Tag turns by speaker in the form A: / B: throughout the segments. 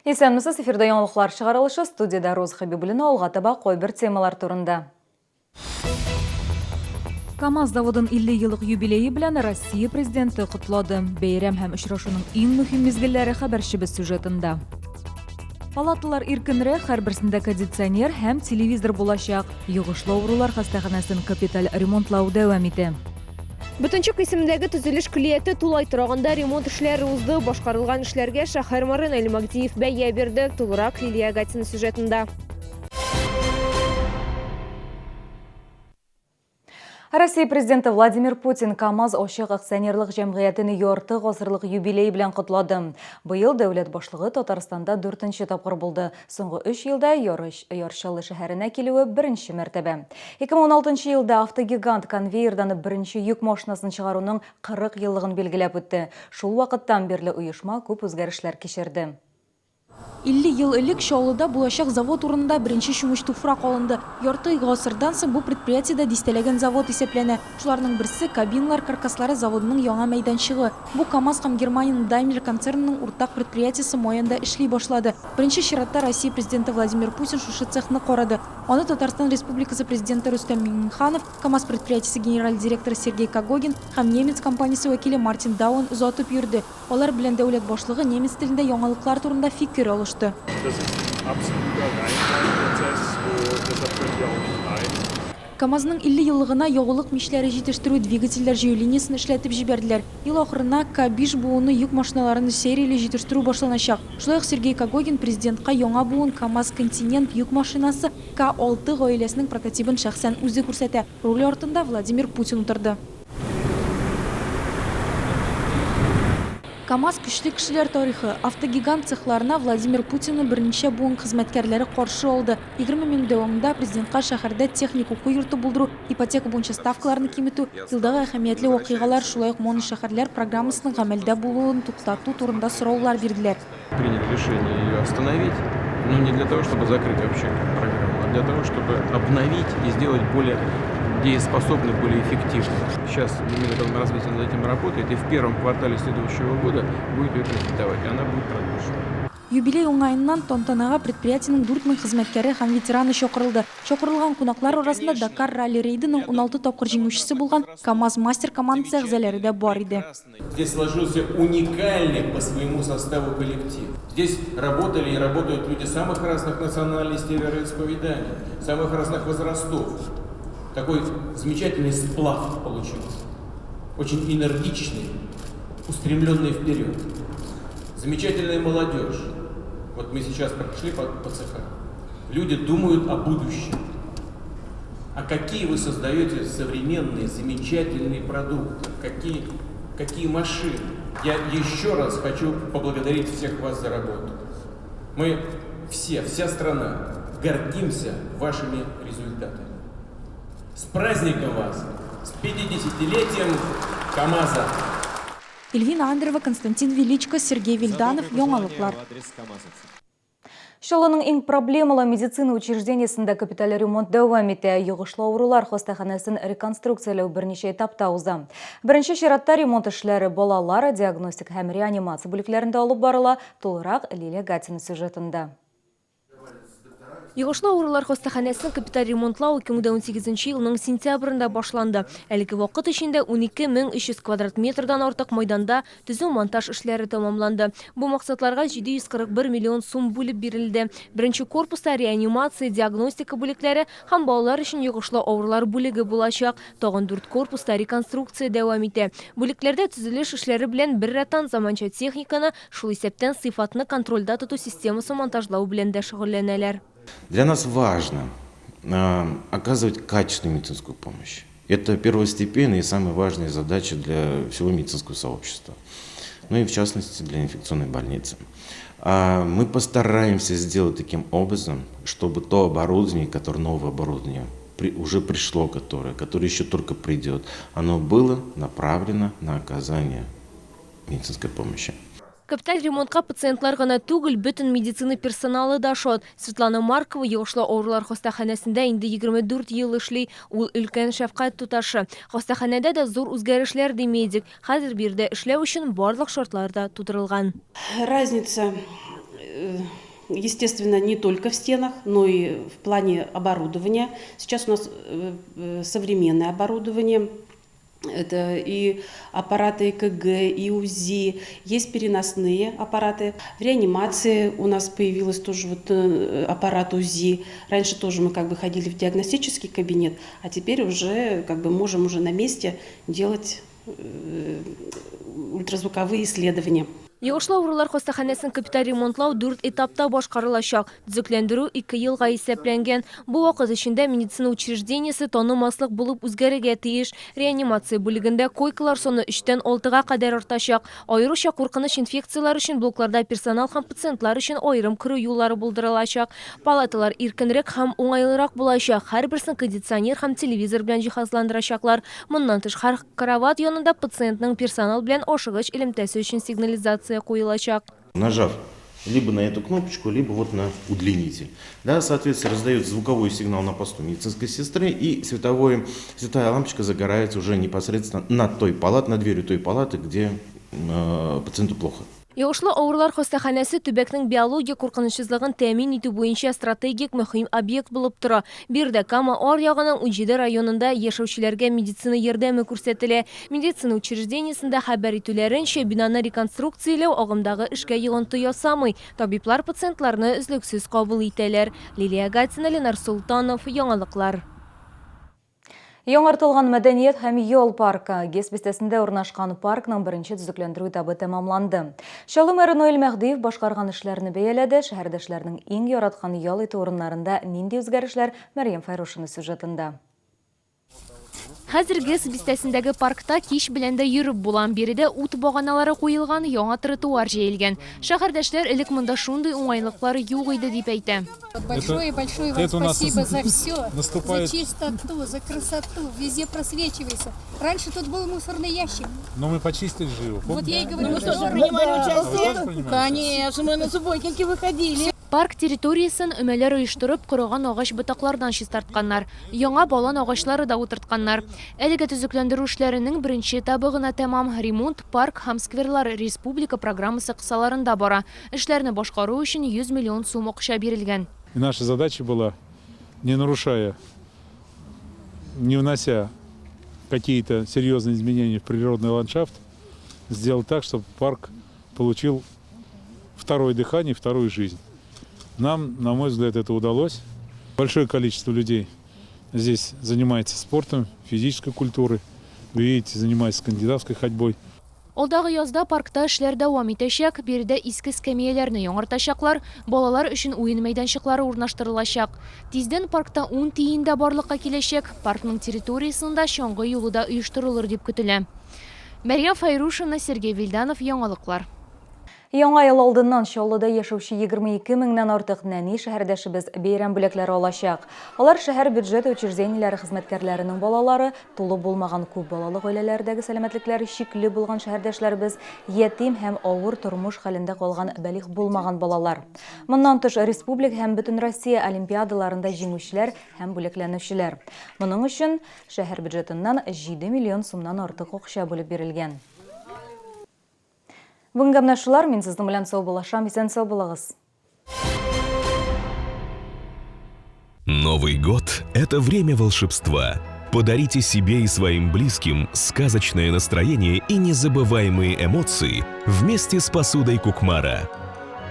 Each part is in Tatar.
A: Исәнмесез, эфирда яңалыклар чыгарылышы, студиядә Роза Хәбибуллина алга таба кайбер темалар турында. КАМАЗ заводын 50 еллык юбилее белән Россия президенты котлады. Бәйрәм һәм очрашуның иң мөһим мизгелләре хәбәрчебез сюжетында. Палаталар иркенрәк, һәрберсендә кондиционер һәм телевизор булачак. Йогышлы авырулар хастаханәсен капиталь ремонтлау дәвам итә.
B: Бөтенчек исемендәге төзелеш көллияте тулай торагында ремонт эшләре узды. Башкарылган эшләргә шәһәр мэры Наил Магдиев бәя бирде. Тулырак Лилия Гатина сюжетында.
A: Россия президенты Владимир Путин КАМАЗ ачык акционерлык җәмгыятен ярты гасырлык юбилей белән котлады. Быел дәүләт башлыгы Татарстанда дүртенче тапкыр булды. Соңгы өч елда Яр Чаллы шәһәренә килүе беренче мәртәбә. 2016 елда автогигант конвейердан беренче йөк машинасын чыгаруның 40 еллыгын билгеләп үтте. Шул вакыттан бирле оешма күп үзгәрешләр кичерде.
C: 50 ел элек Чаллыда булачак завод урынында беренче чүмеч туфрак алынды. Ярты гасырдан соң бу предприятиедә дистәләгән завод исәпләнә. Шуларның берсе, кабиналар каркаслары заводының яңа мәйданчыгы. Бу КАМАЗ һәм Германиянең Daimler концернының уртак предприятиесе май анда эшли башлады. Беренче чиратта Россия Президенты Владимир Путин шушы цехны карады. Аны Татарстан Республикасы Президенты Рөстәм Миңнеханов, КАМАЗ предприятиесе генераль директоры Сергей Когогин һәм немец компаниясе вәкиле Мартин Дауэн озатып йөрде. Алар белән дәүләт башлыгы немец телендә яңалыклар турында фикер алышты. КАМАЗның 50 еллыгына ягулык мичләре җитештерү, двигательләр җыю линиясен эшләтеп җибәрделәр. Ел ахырына К-5 буыны йөк машиналарын серияле җитештерү башланачак. Шулай ук Сергей Когогин Президентка яңа буын КАМАЗ-Континент йөк машинасы К-6 гаиләсенең прототибын шәхсән үзе күрсәтә. Руль артында Владимир Путин утырды. КАМАЗ, көчле кешеләр тарихы. Автогигант цехларына Владимир Путинны берничә буын хезмәткәрләре каршы алды. 20 минут дәвамында Президентка шәһәрдә техник уку йорты булдыру, ипотека буенча ставкаларны киметү, елдагы әһәмиятле вакыйгалар, шулай ук моношәһәрләр программасының гамәлдә булуын туктату турында сораулар бирделәр.
D: Приняли решение ее остановить, но не для того, чтобы закрыть вообще программу, а для того, чтобы обновить и сделать более дееспособной, более эффективной. Сейчас Минэкономразвитие над этим работает, и в первом квартале следующего года будет ее презентовать, и она будет продолжена.
C: Юбилей уңаеннан тантанага предприятиенең 4000 хезмәткәре һәм ветераны чакырылды. Чакырылган кунаклар арасында Дакар ралли-рейдының 16 тапкыр җиңүчесе булган КАМАЗ-Мастер командасы әгъзаләре дә бар иде.
E: Здесь сложился уникальный по своему составу коллектив. Здесь работали и работают люди самых разных национальностей и вероисповеданий, самых разных возрастов. Такой замечательный сплав получился. Очень энергичный, устремленный вперед. Замечательная молодежь. Вот мы сейчас прошли по цехам. Люди думают о будущем. А какие вы создаете современные, замечательные продукты, какие машины. Я еще раз хочу поблагодарить всех вас за работу. Мы все, вся страна гордимся вашими результатами. С праздником вас! С 50-летием КАМАЗа!
C: Эльвина Андреева, Константин Величко, Сергей Вильданов, Яңалыклар.
A: Чаллының иң проблемалы медицина учреждениесендә капиталь ремонт дәвам итә. Йогышлы авырулар хастаханәсен реконструкцияләү берничә этапта уза. Беренче чиратта ремонт эшләре балалар, диагностик һәм реанимация бүлекләрендә алып барыла. Тулырак Лилия Гатина сюжетында.
B: Йогышлы авырулар хастаханәсен капиталь ремонтлау 2018 елның сентябрендә башланды. Әлеге вакыт эчендә 12300 квадрат метрдан артык майданда төзү-монтаж эшләре тәмамланды. Бу максатларга 741 миллион сум бүлеп бирелде. Беренче корпуста реанимация, диагностика бүлекләре һәм балалар өчен йогышлы авырулар бүлеге булачак. Тагын дүрт корпуста реконструкция дәвам итә. Бүлекләрдә төзелеш эшләре белән беррәттән заманча техниканы, шул исәптән сыйфатны контрольдә тоту системасы монтажлау белән дә шөгыльләнәләр.
F: Для нас важно оказывать качественную медицинскую помощь. Это первостепенная и самая важная задача для всего медицинского сообщества. Ну и в частности для инфекционной больницы. Мы постараемся сделать таким образом, чтобы то оборудование, которое новое оборудование, уже пришло, которое еще только придет, оно было направлено на оказание медицинской помощи.
B: Капиталь ремонтка пациентлар гына түгел, бөтен медицина персоналы да шат. Светлана Маркова йогышлы авырулар хастаханәсендә инде 24 ел эшли. Ул өлкән шәфкать туташы. Хастаханәдә дә зур үзгәрешләр, ди медик. Хәзер биредә эшләү өчен барлык шартлар да тудырылган.
G: Разница Естественно, не только в стенах, но и в плане оборудования. Сейчас у нас современное оборудование. Это и аппараты ЭКГ, и УЗИ, есть переносные аппараты. В реанимации у нас появилась тоже вот аппарат УЗИ. Раньше тоже мы как бы ходили в диагностический кабинет, а теперь уже как бы можем уже на месте делать ультразвуковые исследования.
B: Йогышлы авырулар хастаханәсен капиталь ремонтлау дүрт этапта башкарылачак. Төзекләндерү ике елга исәпләнгән. Бу вакыт эчендә медицина учреждениесе танымаслык булып үзгәрергә тиеш. Реанимация бүлегендә койкалар саны өчтән алтыга кадәр артачак. Аеруча куркыныч инфекцияләр өчен блокларда персонал һәм пациентлар өчен аерым керү юллары булдырылачак. Палаталар иркенрәк һәм уңайлырак булачак, һәрберсен кондиционер һәм телевизор белән җиһазландырачаклар. Моннан тыш, һәр Карават янында пациентның персонал белән ашыгыч элемтәсе өчен сигнализация куелачак.
F: Нажав либо на эту кнопочку, либо вот на удлинитель. Да, соответственно, раздается звуковой сигнал на посту медицинской сестры, и световой, световая лампочка загорается уже непосредственно над той палатой, над дверью той палаты, где э, пациенту плохо.
B: Йогышлы авырулар хастаханәсе төбәкнең биологик куркынычсызлыгын тәэмин итү буенча стратегик мөһим объект булып тора. Биредә Кама аръягының унҗиде районында яшәүчеләргә медицина ярдәме күрсәтелә. Медицина учреждениесендә хәбәр итүләренчә, бинаны реконструкцияләү агымдагы эшкә йогынты ясамый, табиблар пациентларны өзлексез кабул итәләр. Лилия Гатина, Ленар Солтанов, Яңалыклар.
A: Яңартылган мәдәният һәм ял паркы. ГЭС бистәсендә урнашкан паркның беренче төзекләндерү этабы тәмамланды. Чаллы мэры Наил Мәһдиев башкарган эшләрне бәяләде, шәһәрдәшләрнең иң яраткан ял итү урыннарында нинди үзгәрешләр, Мәрьям Фәйрушина сюжетында.
B: Хәзер ГЭС бистәсендәге паркта кич белән дә йөреп була. Биредә ут баганалары куелган, яңа тротуар җәелгән. Шәһәрдәшләр элек монда шундый уңайлыклар юк иде дип әйтә.
H: Большое, большое вам это спасибо за все, наступает... за чистоту, за красоту, везде просвечивается. Раньше тут был мусорный ящик.
I: Но мы почистили же его,
H: Вот я и говорю,
J: Мы тоже принимали участие. А Конечно, мы на субботники выходили.
B: Парк территориясен өмәләр оештырып, корыган агач ботаклардан чистартканнар. Яңа балан агачлары да утыртканнар. Әлеге төзекләндерү эшләренең беренче этабы гына тәмам. Ремонт Парк һәм скверлар республика программасы кысаларында бара. Эшләрне башкару өчен 100 миллион сум акча бирелгән.
I: И наша задача была, не нарушая, не внося какие-то серьезные изменения в природный ландшафт, сделать так, чтобы парк получил второе дыхание, вторую жизнь. Нам, на мой взгляд, это удалось. Большое количество людей здесь занимается спортом, физической культурой. Вы видите, занимается скандинавской ходьбой.
B: Алдагы язда паркта эшләр дәвам итәчәк, биредә иске эскәмияләрне яңартачаклар, балалар өчен уен мәйданчыклары урнаштырылачак. Тиздән паркта ун тиен дә барлыкка киләчәк, паркның территориясендә чаңгы юлы да оештырылыр дип көтелә. Мәрьям Фәйрушина, Сергей Вильданов, Яңалыклар.
A: Яңа ел алдыннан Чаллыда яшәүче 22 меңнән артык нәни шәһәрдәшебез бәйрәм бүләкләре алачак. Алар шәһәр бюджет учреждениеләре хезмәткәрләренең балалары, тулы булмаган күп балалы гаиләләрдәге сәламәтлекләре чикле булган шәһәрдәшләребез, ятим һәм авыр тормыш хәлендә калган балигъ булмаган балалар. Моннан тыш, республика һәм Бөтенроссия олимпиадаларында җиңүчеләр һәм бүләкләнүчеләр. Моның өчен шәһәр бюджетыннан 7 миллион сумнан артык акча бүлеп бирелгән. Бүгенгә менә шулар, мин сезнең белән саубуллашам, исән-сау булыгыз.
K: Новый год – это время волшебства. Подарите себе и своим близким сказочное настроение и незабываемые эмоции вместе с посудой Кукмара.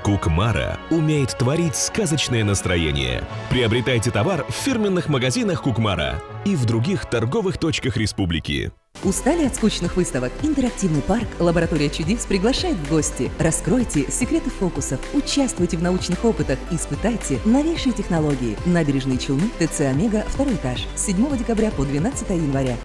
K: Кукмара умеет творить сказочное настроение. Приобретайте товар в фирменных магазинах Кукмара и в других торговых точках республики.
L: Устали от скучных выставок? Интерактивный парк «Лаборатория чудес» приглашает в гости. Раскройте секреты фокусов, участвуйте в научных опытах, испытайте новейшие технологии. Набережные Челны, ТЦ «Омега», второй этаж. С 7 декабря по 12 января.